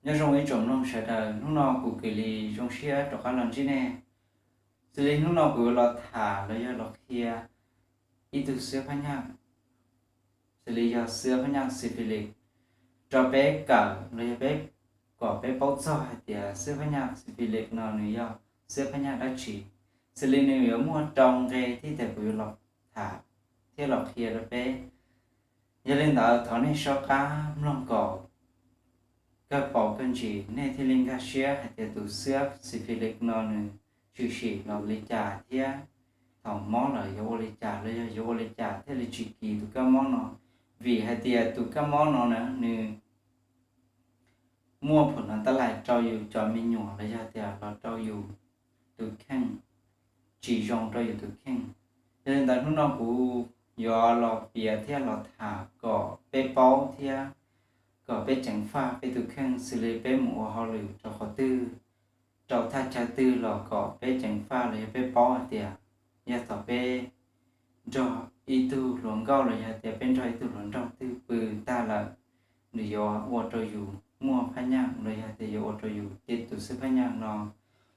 Nyob zoo ib tsoom mloog sawv daws, hnub no kuv Kiv Lis zoo siab rov qab los ntsib nej. Xws li hnub no kuv yuav los tham los yog los qhia ib tug xwb phab nyaj, xws li yog xwb phab nyaj syphilis, rau peb kawm los yog peb, kom peb paub txog hais tias xwb phab nyaj syphilis no nws yog xwb phab nyaj dab tsi. Xws li nws yuav muaj rau nqe thiab tias kuv yuav los tham thiab los qhia rau peb. Yog li ntawd thov nej soj qab mloog kom kawg paus kawg ntsis, nej thiaj li nkag siab hais tias tus xwb syphilis no nws tshwm sim los li cas thiab thaum mob lawm yuav ua li cas los yog yuav ua li cas thiaj li tsis kis tus kab mob no. Vim hais tias tus kab mob no na nws muaj phom no tab lais rau yus cov me nyuam los yog tias los rau yus tus kheej, tsis zoo rau yus tus kheej. Yog li ntawd hnub no kuv yuav los piav thiab los tham kom peb paub thiab kom peb ceev faj peb tus kheej, xws li peb mus ua hauj lwm rau qhov twg, rau thaj chaw twg los kom peb ceev faj los yog peb paub hais tias yog thaum peb nrog ib tug hluas nkauj los yog tias peb nrog ib tug hluas nraug twg pw tag lawm, nws yuav ua rau yus muaj phab nyaj los yog tias yuav ua rau yus tij tus xwb phab nyaj no.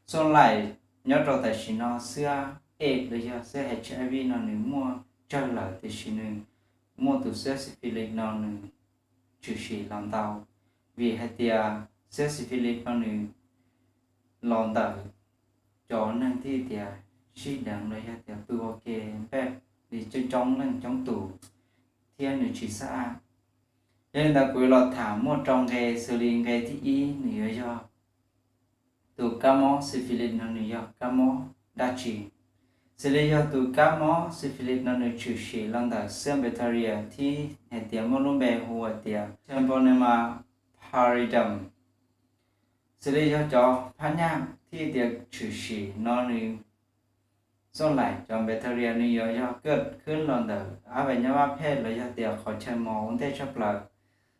Xoj laim nyob rau tam sim no xwb, ej los yog xwb H I V no nws muaj tsawg lawm tiam sis nws muaj tus xwb syphilis no nws tshwm sim los ntau. Vim hais tias xwb syphilis no nws los ntawm cov neeg thiaj tias sib deev los yog tias pw ua ke npaj li coob coob leej coob tus thiab nws tsis xab aj. Yog li ntawd kuv yuav los tham muaj rau nqe, xws li nqe thib ib nws yuav yog tus kab mob syphilis no nws yog kab mob dab tsi. Xws li yog tus kab mob syphilis no nws tshwm sim los ntawm xwb bacteria thiab hais tias muaj lub npe hu hais tias Treponema pallidum. Xws li yog cov phab nyaj thiaj tias tshwm sim no nws xoj laim cov bacteria nws yuav yog kaj khwb los ntawm ab vais nyab vaj phej los yog tias qhov chaw mos ua ntej tshaj plaws.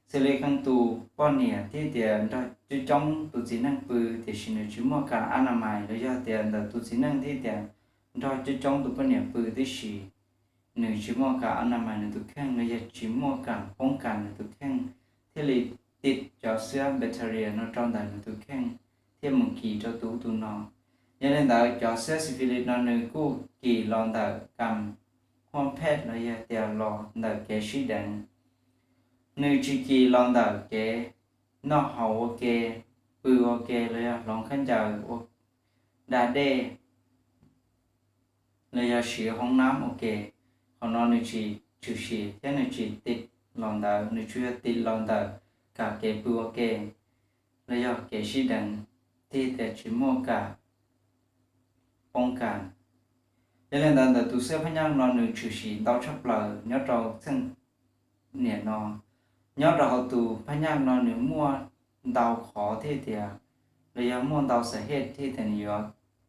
Xws li qee tus poj niam thiaj tias nrog coob coob tus txiv neej pw tiam sis nws tsis muaj kas ab na mais los yog tias ntawm tus txiv neej thiaj tias nrog coob coob tus poj niam pw tib si, nws tsis muaj kas ab na mais nws tus kheej los yog tsis muaj kas poob kas nws tus kheej, thiaj li tiv cov xwb bacteria no rau ntawm nws tus kheej thiaj mus kis rau tus ub tus no. Yog li ntawd cov xwb syphilis no nws kuj kis los ntawm kas huaj phej los yog tias los ntawm kev sib deev. Nws tsis kis los ntawm kev noj haus ua ke, pw ua ke los yog hloov khaub ncaws ua da dej los yog siv hoob nab ua ke. Qhov no nws tsis tshwm sim thiab nws tsis tiv los ntawd, nws tsuas yog tiv los ntawm kam kev pw ua ke los yog kev sib deev thiaj tias tsis muaj kam poob kas. Yog li ntawd ntawm tus xwb phab nyaj no nws tshwm sim ntau tshaj plaws nyob rau txheej niam no. Nyob rau hauv tus phab nyaj no nws muaj ntau qhov thiaj tias los yog muaj ntau xas hej thiaj tias nws yuav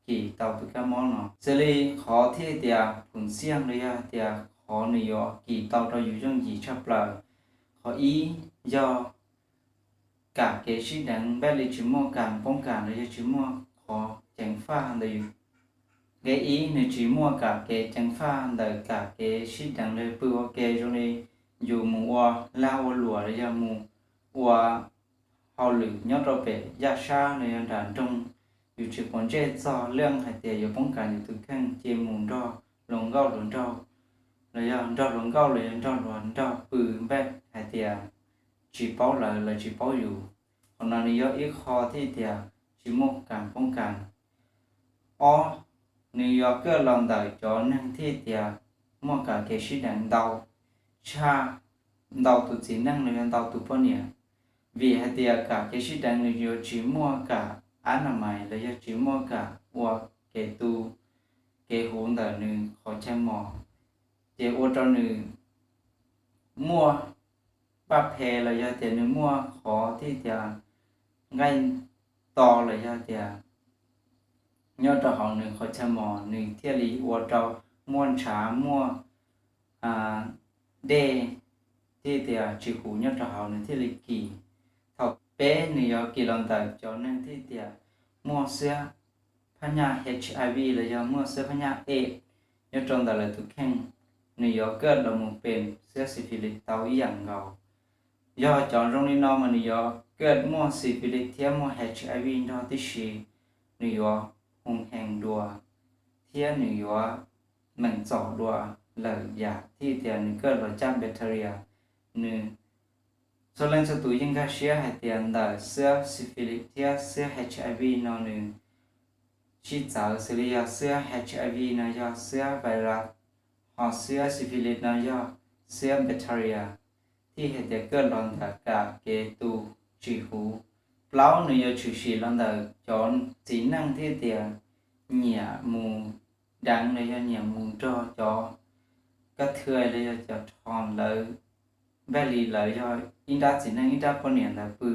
kis tau tus kab mob no. Xws li qhov thiaj tias phum xiaj los yog tias qhov nws yuav kis tau rau yus yooj yim tshaj plaws, qhov ib yog kam kev sib deev npaj li tsis muaj kas poob kas los yog tsis muaj qhov ceev faj ntawm yus. Nqe ib nws tsis muaj kam kev ceev faj ntawm kam kev sib deev los pw ua ke zoo li yus mus ua lag ua luam los yog mus ua hauj lwm nyob rau pem yaj sab los yog nram nroog, yus tsis quav ntsej txog leej hais tias yuav poob kas yus tus kheej ces mus nrog hluas nkauj hluas nraug los yog nrog hluas nkauj los yog nrog hluas nraug pw npaj hais tias tsis paub lawv lawv tsis paub yus. Qhov no nws yog ib qho thiaj tias tsis muaj kas poob kas. Ob, nws yuav kaj los ntawm cov neeg thiaj tias muaj kam kev sib deev ntau tshaj ntau tus txiv neej los yog ntau tus poj niam. Vim hais tias kam kev sib deev nws yuav tsis muaj kam ab na mais los yog tsis muaj kam ua kev tu kev huv ntawm nws qhov chaw mos, ces ua rau nws muaj paj phe los yog tias nws muaj qhov thiaj tias nqaij to los yog tias nyob rau hauv nws qhov chaw mos nws thiaj li ua rau muaj ntshav muaj dej thiaj tias tsis huv nyob rau hauv nws thiaj li kis. Thaum peb nws yuav kis los ntawm cov neeg thiaj tias muaj xwb phab nyaj H I V los yog muaj xwb phab nyaj ej nyob rau ntawm lawv tus kheej, nws yuav kaj los mus pem xwb syphilis tau ib yam nkaus. Yog cov zoo li no mas nws yuav kawj muaj syphilis thiab muaj HIV nrog tib si, nws yuav hu hees dua, thiab nws yuav meem txom dua lawm yam thiab tias nws kawj los caj bacteria. Nws txhua leej txhua tus yeej nkag siab hais tias ntawm xwb syphilis thiab xwb HIV no nws sib txawv xws li yog xwb HIV no yog xwb virus, ho xwb syphilis no yog xwb bacteria, thiab hais tias kawj los ntawm kam kev tu tsis huv. Plaub, nws yuav tshwm sim los ntawm cov txiv neej thiab tias nyiam mus deev los yog nyiam mus nrog cov kab thwj los yog cov rho lawv, npaj li lawv yog ib nrab txiv neej ib nrab poj niam ntawd pw.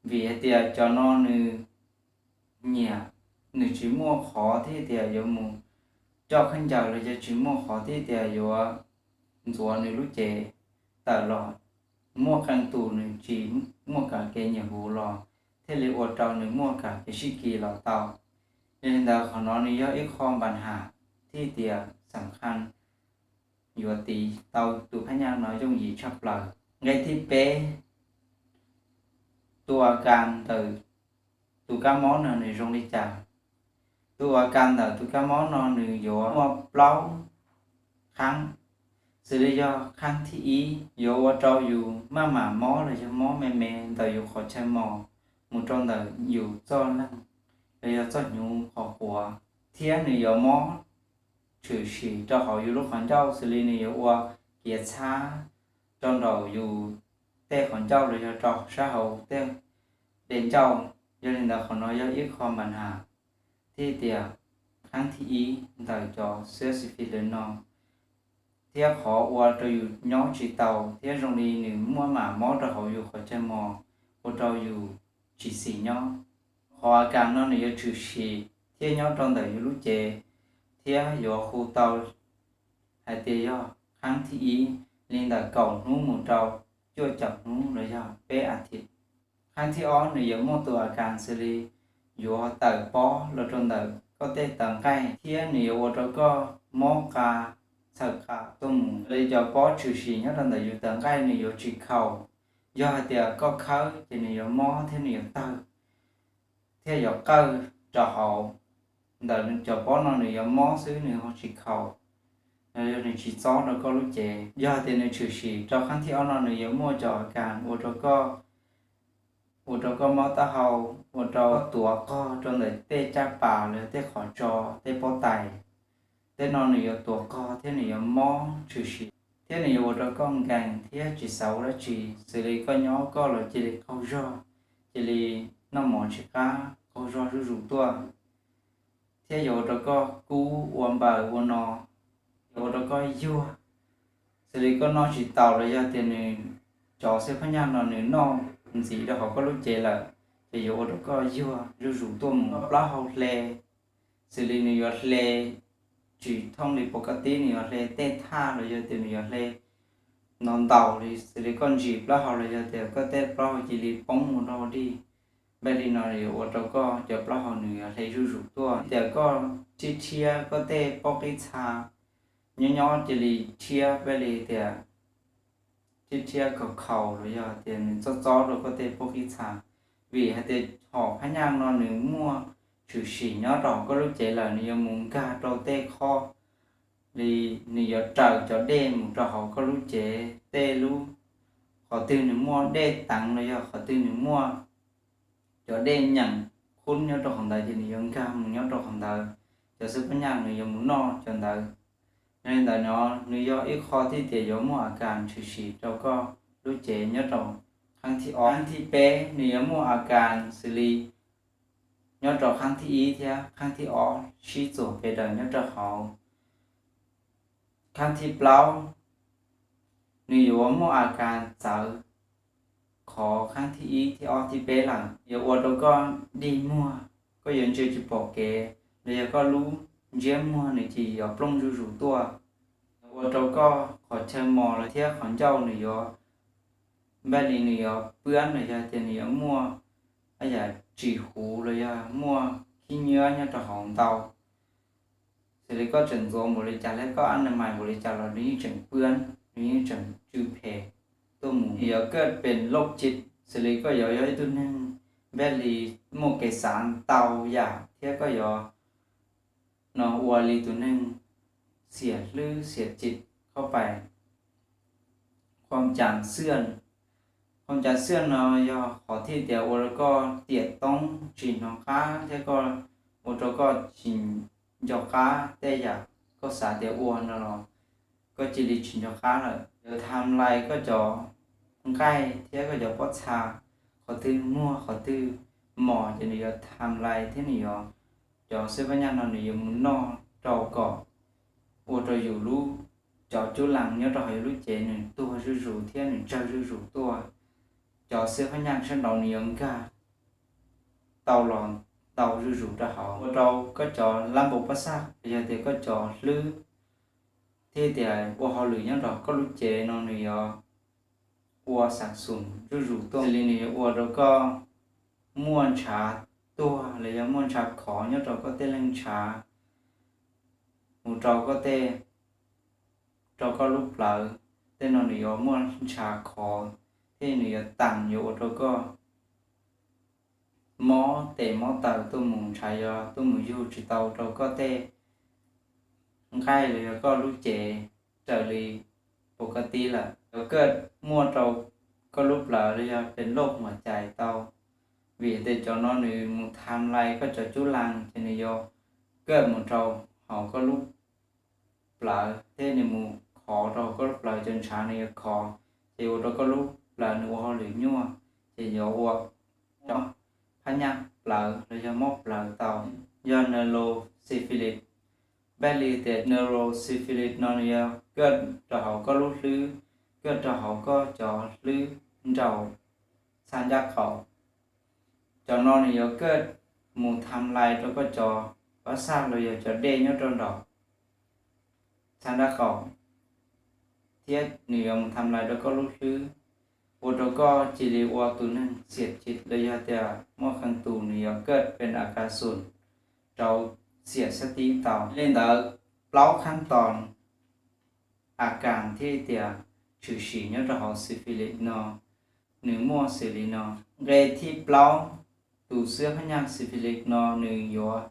Vim hais tias cov no nws nyiam, nws tsis muaj qhov thiab tias yuav mus coj khaub ncaws los yog tsis muaj qhov thiab tias yuav ntxuav nws lub cev tawm los, muaj qee tus nws tsis muaj kam kev nyiam huv los thiaj li ua rau nws muaj kam kev sib kis los tau. Yog li ntawd qhov no nws yog ib qho npa nham thiab tias xam khaj yuav tiv tau tus phab nyaj no yooj yim tshaj plaws. Nqe thib peb, tus a kas ntawm tus kab mob no nws zoo li cas? Tus a kas ntawm tus kab mob no nws yuav muaj plaub qhaab, xws li yog qhaab thib ib yuav ua rau yus maj mam mob los yog mob me me ntawm yus qhov chaw mos mus rau ntawm yus txoj leeg los yog txoj hnyuv qhov quav, thiab nws yuav mob tshwm sim rau hauv yus lub qhov ncauj xws li nws yuav ua kiav txhab rau nraum yus tej qhov ncauj los yog rau sab hauv tej de ncauj. Yog li ntawd qhov no yog ib qho npa nham thiab tias qhaab thib ib ntawm cov xwb syphilis no, thiab qhov ua rau yus nyob tsis tau thiab zoo li nws muaj mam mob rau hauv yus qhov chaw mos, ua rau yus tsis xis nyob. Qhov a kas no nws yuav tshwm sim thiab nyob rau ntawm yus lub cev, thiab yuav hu tau hais tias yog qhaab thib ib li ntawm kaum hnub mus rau cuaj caum hnub los yog peb a thiv. Qhaab thib ob nws yuav muaj tus a kas xws li yuav tawm pob los rau ntawm koj tej taw nqaij thiab nws yuav ua rau koj mob qa, txhawm qa tuaj mus. Li cov pob tshwm sim nyob rau ntawm yus taw nqaij nws yuav tsis khaus, yog hais tias koj khawb ces nws yuav mob thiab nws yuav tawg thiab yuav qawj rau hauv. Ntawm cov pob no nws yuav mob xwb nws ho tsis khaus, yog nws tsis txob rau koj lub cev. Yog hais tias nws tshwm sim rau qhaab thib ob no nws yuav muaj cov a kas ua rau koj, ua rau koj mob taub hau, ua rau koj tuav qog rau ntawm tej caj pas los yog tej qhov tso, tej pob tais. Tej no nws yuav tuav qog thiab nws yuav mob tshwm sim, thiab nws yuav ua rau koj nkees thiab tsis xav ua dab tsi, xws li koj nyob koj los cia li qaug zog, cia li noj mov tsis qab, qaug zog zuj zus tuaj, thiab yuav ua rau koj kub ua npaws ua no, yuav ua rau koj yuag, xws li koj noj tsis taus los yog tias nws, cov xwb phab nyaj no nws noj ntxiv rau hauv koj lub cev lawm, ces yuav ua rau koj yuag zuj zus tuaj mus. Plaub hau hle, xws li nws yuav hle tsis thooj li pov koj tib, nws yuav hle tej thaj los yog tias nws yuav hle no ntaus li, xws li koj ntsis plaub hau los yog tias koj tej plaub hau cia li poob mus rau dig. Npaj li no yuav ua rau koj cov plaub hau nws yuav hle zuj zus tuaj. Tias koj thiab thiab koj tej pob qib txha, nyob nyob cia li thiab npaj li tias thiab thiab khaus khaus los yog tias nws txob txob rau koj tej pob qib txha. Vim hais tias hom phab nyaj no nws muaj tshwm sim nyob rau hauv koj lub cev lawm, nws yuav mus nkag rau tej qhov li nws yuav raws cov dej mus rau hauv koj lub cev, tej lub, qhov twg nws muaj dej teev los yog qhov twg nws muaj cov dej nyeem khub nyob rau qhov ntawd ces nws yuav nkag mus nyob rau qhov ntawd, cov xwb phab nyaj nws yuav mus noj cov ntawd. Yog li ntawd no nws yog ib qho thiab tias yuav muaj a kas tshwm sim rau koj lub cev nyob rau qhaab thib ob. Qhaab thib peb nws yuav muaj a kas xws li nyob rau qhaab thib ib thiab qhaab thib ob sib txuas pes daws nyob rau hauv. Qhaab thib plaub nws yuav muaj a kas txawv qhov qhaab thib ib thib ob thib peb lawm, yuav ua rau koj dig muag, koj yuav ntsia tsis pom kev, los yog koj lub ntsiab muag nws cia li yuav plooj zuj zus tuaj, ua rau koj qhov chaw mos los thiab qhov ncauj nws yuav, npaj li nws yuav pwab los yog tias nws yuav muaj yam tsis huv los yog muaj khib nyiab nyob rau hauv ntau. Xws li koj tseem ntxuav npaum li cas thiab koj a na mais npaum li cas los nws yeej tseem pwab, nws yeej tseem tsw phem tuaj mus, yuav kawj pes loj tsis, xws li koj yuav yog ib tug neeg npaj li muaj kev xav ntau yam thiab koj yuav no ua li tus neeg xiam hlwb xiam tsim khauj pais. Qhov cav xwj, qhov cav xwj no yog qhov thiaj tias ua rau koj tiam toob tsis hnov qab thiab koj ua rau koj tsis nco qab tej yam koj xav tias ua no los koj cia li tsis nco qab lawm. Yuav tham lais koj cov nqaij thiab koj cov pob txha, qhov twg muag qhov twg mos ces nws yuav tham lais thiab nws yuav, cov xwb phab nyaj no nws yuav mus noj rau kom ua rau yus lub, cov cub lees nyob rau hauv yus lub cev nws tuag zuj zus thiab nws tsawg zuj zus tuaj. Cov xwb phab nyaj sab nraud nws yuav nkag tau los ntau zuj zus rau hauv, ua rau koj cov lab npau pab xaj los yog tias koj cov hlwb thiab tias ua hauj lwm nyob rau koj lub cev no nws yuav ua xam xum zuj zus tuaj, xws li nws yuav ua rau koj muaj ntshav tuag los yog muaj ntshav khov nyob rau koj tej leeg ntshav mus rau koj tej, rau koj lub plawv. Tej no nws yuav muaj ntshav khov thiab nws yuav tas, yuav ua rau koj mob tes mob taw tuaj mus, ntshav yuav tuaj mus yug tsis tau rau koj tej nqaij los yog koj lub cev raws li pus kab tib lawm. Yuav kawj muaj rau koj lub plawv los yog pes loj huam cais tau, vim tias cov no nws mus tham lais koj cov cub lees ces nws yuav kawj mus rau hauv koj lub plawv thiab nws mus khov rau hauv koj lub plawv, cov ntshav nws yuav khov ces ua rau koj lub plawv nws ua hauj lwm nyuaj ces yuav ua cov phab nyaj plawv los yog mob plawv tau. Yog neurosyphilis, npaj li tias neurosyphilis no nws yuav kawj rau hauv koj lub hlwb, kawj rau hauv koj cov hlwb nraum txha ncaj qaum. Cov no nws yuav kawj mus tham lais rau koj cov pab xaj los yog cov dej nyob rau nraum txha ncaj qaum, thiab nws yuav mus tham lais rau koj lub hlwb, ua rau koj cia li ua tus neeg xiam tsim los yog tias muaj qee tus nws yuav kawj pes a kas xum rau xiam xab tib tau. Li ntawd plaub khab tos a kas thiab tias tshwm sim nyob rau hauv syphilis no nws muaj xws li no. Nqe thib plaub, tus xwb phab nyaj syphilis no nws yuav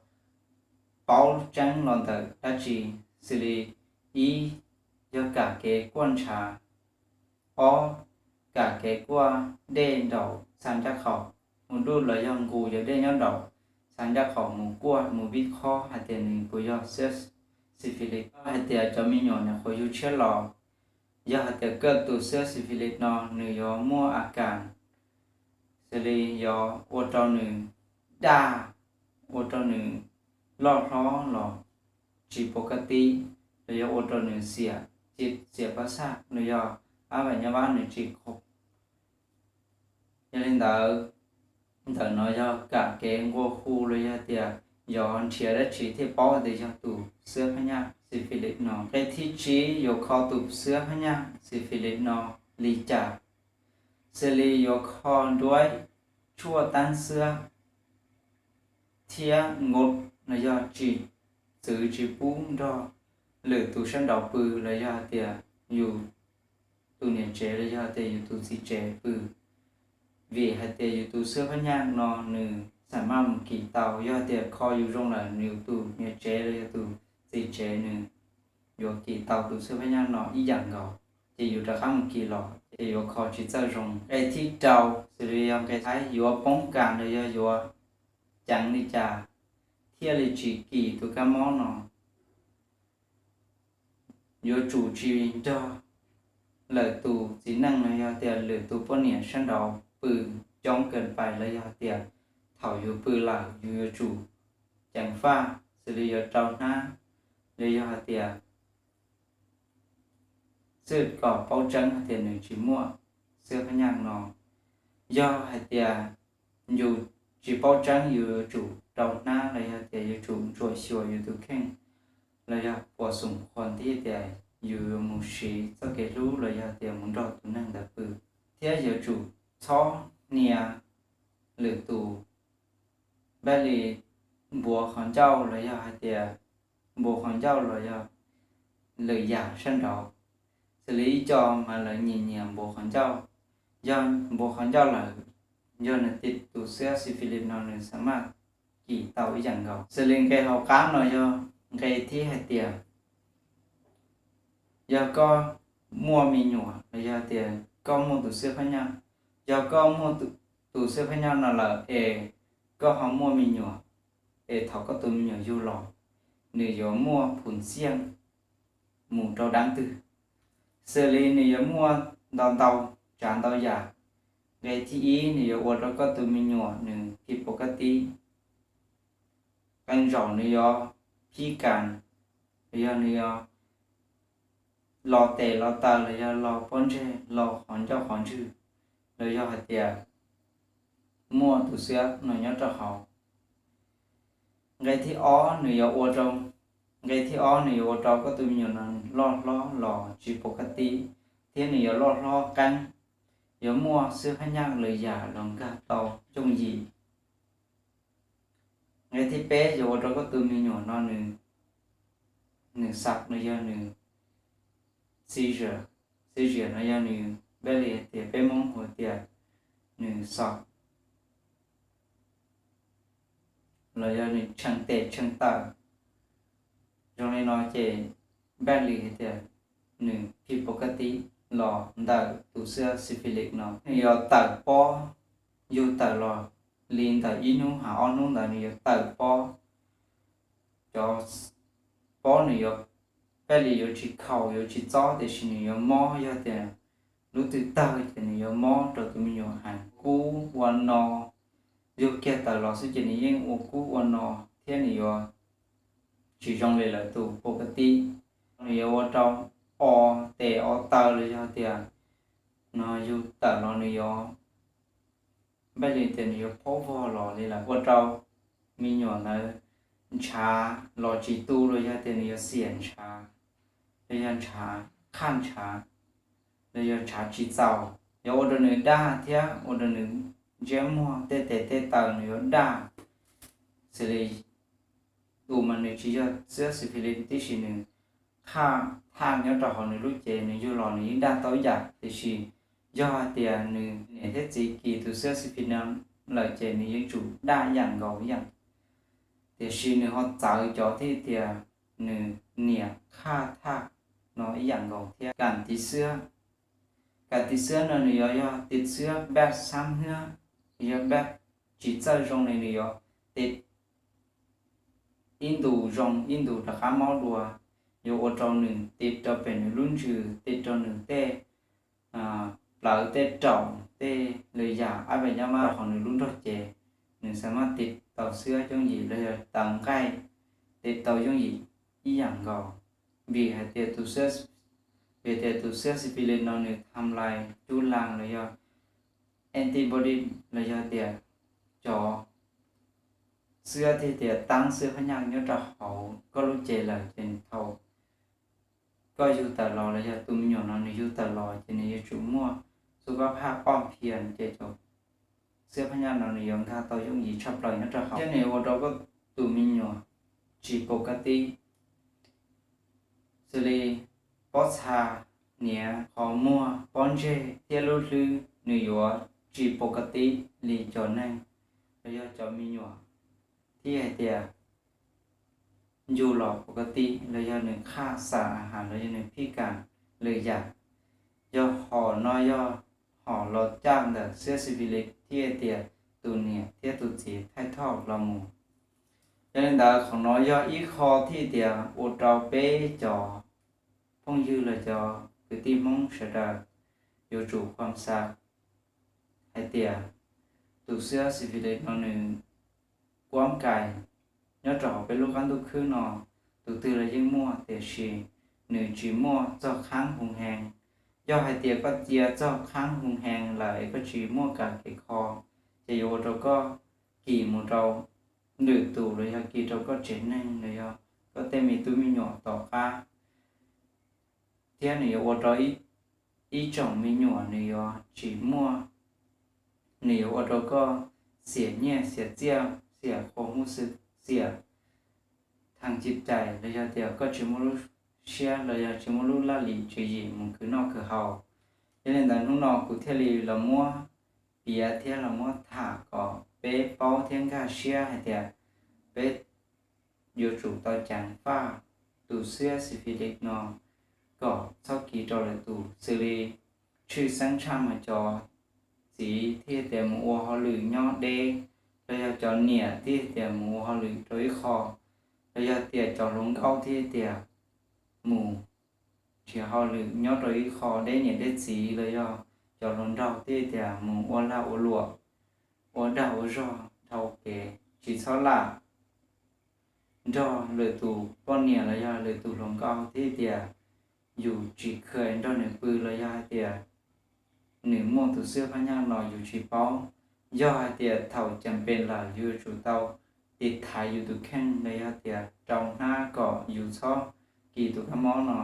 paub tseeb los ntawm dab tsi? Xws li ib, yog kam kev kuaj ntshav, ob, kam kev kuaj dej nraum txha ncaj qaum, mus duj los yog nqus cov dej nyob nraum txha ncaj qaum mus kuaj mus vij khob hais tias nws puas yog xwb syphilis. Hais tias cov me nyuam nyuam qhuav yug tshiab los, yog hais tias kawj tus xwb syphilis no nws yuav muaj a kas xws li yuav ua rau nws daj, ua rau nws loj hlob los tsis pus kab tib, los yog ua rau nws xiam, xiam pab xaj los yog ab vam nyab vab nws tsis khoom. Yog li ntawd, ntawm no yog kam kev nqua hu los yog tias yuav nrhiav dab tsi thiaj paub tias yog tus xwb phab nyaj syphilis no. Nqe thib tsib, yuav kho tus xwb phab nyaj syphilis no li cas? Xws li yuav kho duab tshuaj tab xwb thiab nkaus los yog tsis, txwv tsis pub nrog lwm tus sab nraud pw los yog hais tias yus tus niam tsev los yog hais tias yus tus txiv tsev pw, vim hais tias yus tus xwb phab nyaj no nws xam maj mus kis tau. Yog hais tias kho yus zoo lawm yus tus niam tsev los yog tus txiv tsev nws yuav kis tau tus xwb phab nyaj no ib yam nkaus, ces yus rov qab mus kis los ces yuav kho tsis txawj zoo. Nqe thib rau, xws li yog nqe thib, yuav poob kas los yog yuav ceev li cas thiaj li tsis kis tus kab mob no? Yuav tsum tsis nrog lwm tus txiv neej los yog tias lwm tus poj niam sab nraud pw coob ken pais los yog tias thaum yus pw lawm yus yuav tsum ceev faj, xws li yuav rau hnab los yog hais tias xwb kom paub tseeb hais tias nws tsis muaj xwb phab nyaj no. Yog hais tias yus tsis paub tseeb yus yuav tsum rau hnab los yog tias yuav tsum ntsuam xyuas yus tus kheej los yog puas xoom qhuas thiab tias yus yuav mus siv txoj kev hlub los yog tias mus nrog tus neeg ntawd pw, thiab yuav tsum txhob hnia lwm tus, npaj li npuav qhov ncauj los yog hais tias npuav qhov ncauj los yog lwm yam sab nraud, Xws li ib co mas lawv nyiam nyiam npuav qhov ncauj, yog npuav qhov ncauj lawm, yog nws tiv tus xwb syphilis no nws xav maj kis tau ib yam nkaus. Xws li nqe hauv qab no yog nqe thib hais tias, yog koj muaj me nyuam los yog tias koj muaj tus xwb phab nyaj, yog koj muaj tus xwb phab nyaj no lawm es koj ho muaj me nyuam, es thaum koj tus me nyuam yug los, nws yuav muaj phum xiaj mus rau dab twg. Xws li nws yuav muaj ntau ntau tsav ntau yam. Nqe thib ib, nws yuav ua rau koj tus me nyuam nws phim pov kab tib, qee zaum nws yuav phib kas, los yog nws yuav los tes los taw, los yog los pob ntseg, los qhov ncauj qhov ntswg, los yog hais tias muaj tus xwb no nyob rau hauv. Nqe thib ob nws yuav ua rau, nqe thib ob nws yuav ua rau koj tus me nyuam no loj hlob los tsis pov kab tib, thiab nws yuav loj hlob qeeb, yuav muaj xwb phab nyaj lwm yam los nkag tau yooj yim. Nqe thib peb yuav ua rau koj tus me nyuam no nws, nws xav los yog nws seizure, seizure no yog nws, npaj li hais tias peb Hmoob hu tias nws xav los yog nws tshee tes tshee taw. Zoo li no ces npaj li hais tias nws phim pov kab tib los ntawm tus xwb syphilis no, nws yuav tawm pob, yug tawm los li ntawm ib hnub ha ob hnub ntawd nws yuav tawm pob. Cov pob nws yuav, npaj li yuav tsis khaus yuav tsis txob tiam sis nws yuav mob, yog tias lub twg tawg ces nws yuav mob rau tus me nyuam heev, kub ua no, yug kiag tawm los xwb ces nws yeej ua kub ua no, thiab nws yuav tsis zoo li lawv tus pov kab tib. Nws yuav ua rau o tes o taw los yog tias no yug tawm los nws yuav, npaj li tias nws yuav phaub vog los li lawm, ua rau me nyuam ntawd ntshav los tsis tu los yog tias nws yuav xiam ntshav, los yog ntshav, qhaj ntshav, los yog ntshav tsis txaus, yuav ua rau nws daj thiab ua rau nws ntsiab muag, tej tes tej taw nws yuav daj. Xws li tus mas nws tsis yog xwb syphilis tib si, nws qhaj thaj nyob rau hauv nws lub cev, nws yug los nws yeej daj tau ib yam, tiam sis yog hais tias nws niam thiab txiv kis tus xwb syphilis no lawm ces nws yeej tsum daj ib yam nkaus ib yam. Tiam sis nws ho txawv cov thiab tias nws niam qhaj thaj no ib yam nkaus thiab. Kam tiv xwb, kam tiv xwb no nws yuav yog tiv xwb npaj xab hnub, yog npaj tsis txawj zoo li nws yuav tiv ib ntus zoo ib ntus rov qab mob dua, yuav ua rau nws tiv rau pem nws lub ntsws, tiv rau nws tej plawv tej raum tej lwm yam ab pes nyab mab rau hauv nws lub nrog cev, nws xav maj tiv tau xwb yooj yim los yog tawv nqaij, tiv tau yooj yim ib yam nkaus. Vim hais tias tus xwb, vim tias tus xwb syphilis no nws tham lais cub lang los yog antibody los yog tias cov xwb thiab tias tab xwb phab nyaj nyob rau hauv koj lub cev lawm ces thaum koj yug tawm los los yog tus me nyuam no nws yug tawm los ces nws yuav tsum muaj xub kab phaj poj phias ces cov xwb phab nyaj no nws yuav nkag tau yooj yim tshaj plaws nyob rau hauv thiab nws yuav ua rau koj tus me nyuam tsis pov kab tib. Xws li pob txha, hniav, qhov muag, pob ntseg thiab lub hlwb nws yuav tsis pov kab tib li cov neeg los yog cov me nyuam, thiab hais tias yug los pov kab tib los yog nws qhaj xam ahas los yog nws phij kam lwm yam. Yog hom no yog hom los caj ntawm xwb syphilis thiab hais tias tus niam thiab tus txiv thaij thoj los mus. Yog li ntawd qhov no yog ib qho thiab tias ua rau peb cov phooj ywg los cov kwv tij Hmoob sawv daws yuav tsum khuam xa hais tias tus xwb syphilis no nws kuab kais nyob rau hauv peb lub qab ntuj khwb no, tus twg los yeej muaj tiam sis nws tsis muaj txog qhab hu hees. Yog hais tias koj cia txog qhab hu hees lawm es koj tsis muaj kam kev kho, ces yuav ua rau koj kis mus rau lwm tus los yog kis rau koj tsev neeg los yog koj tej me tub me nyuam tom qab, thiab nws yuav ua rau ib tsoom me nyuam nws yuav tsis muaj, nws yuav ua rau koj xiam nyiaj xiam txiaj, xiam qhua muj xwb, xiam thaj ci cais los yog tias koj tsis muaj lub siab los yog tsis muaj lub laj lim tswv yim mus khwv noj khwv haus. Yog li ntawd hnub no kuv thiaj li los muab piav thiab los muab tham kom peb paub thiab nkag siab hais tias peb yuav tsum tau ceev faj tus xiab syphilis no kom txhob kis rau lwm tus. Xws li tshwj xeeb tshaj mas cov txiv thiaj tias mus ua hauj lwm nyob deb, los yog cov niam thiaj tias mus ua hauj lwm rau ib qho, los yog tias cov hluas nkauj thiaj tias mus nrhiav hauj lwm nyob rau ib qho deb niam deb txiv, los yog cov hluas nraug thiaj tias mus ua lag ua luam, ua dag ua zog dhau kev tsis txhob lam nrog lwm tus poj niam los yog lwm tus hluas nkauj thiaj tias yus tsis kheev nrog nws pw los yog hais tias nws muaj tus xwb phab nyaj no yus tsis paub. Yog hais tias thaum cas pes lawm yus yuav tsum tau tiv thaiv yus tus kheej los yog tias rau hnab kom yus txhob kis tus kab mob no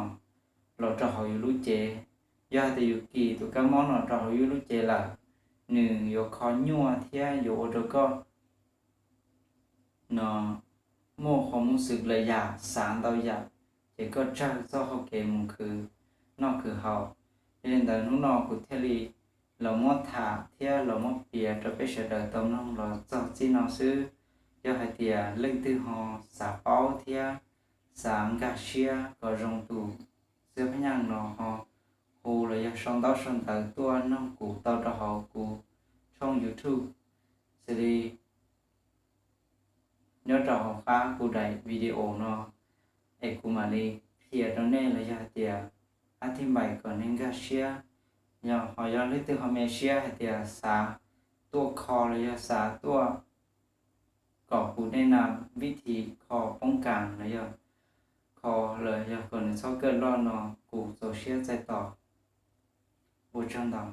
los rau hauv yus lub cev. Yog hais tias yus kis tus kab mob no rau hauv yus lub cev lawm, nws yuav kho nyuaj thiab yuav ua rau koj no muaj qhov muaj xwm lawm yam xav ntau yam, ces koj tsawg txoj hau kev mus khwv noj khwv haus. Yog li ntawd hnub no kuv thiaj li los muab tham thiab los muab piav rau peb sawv daws tau mloog los txog txij no xwb. Yog hais tias leej twg ho xav paub thiab xav nkag siab kom zoo tus xwb phab nyaj no ho hu los yog sau ntaub sau ntawv tuaj noog kuv tau rau hauv kuv tshooj YouTube, xws li nyob rau hauv qab kuv daim video no, es kuv mam li qhia rau nej los yog hais tias ab thij npaim kom nej nkag siab. Yog ho yog leej twg ho me siab hais tias xav tuaj kho los yog xav tuaj kom kuv nej na vib thib kho poob kas los yog kho los yog kom nws txhob kawj loj no kuv txaus siab txais tos. Ua tsaug ntau.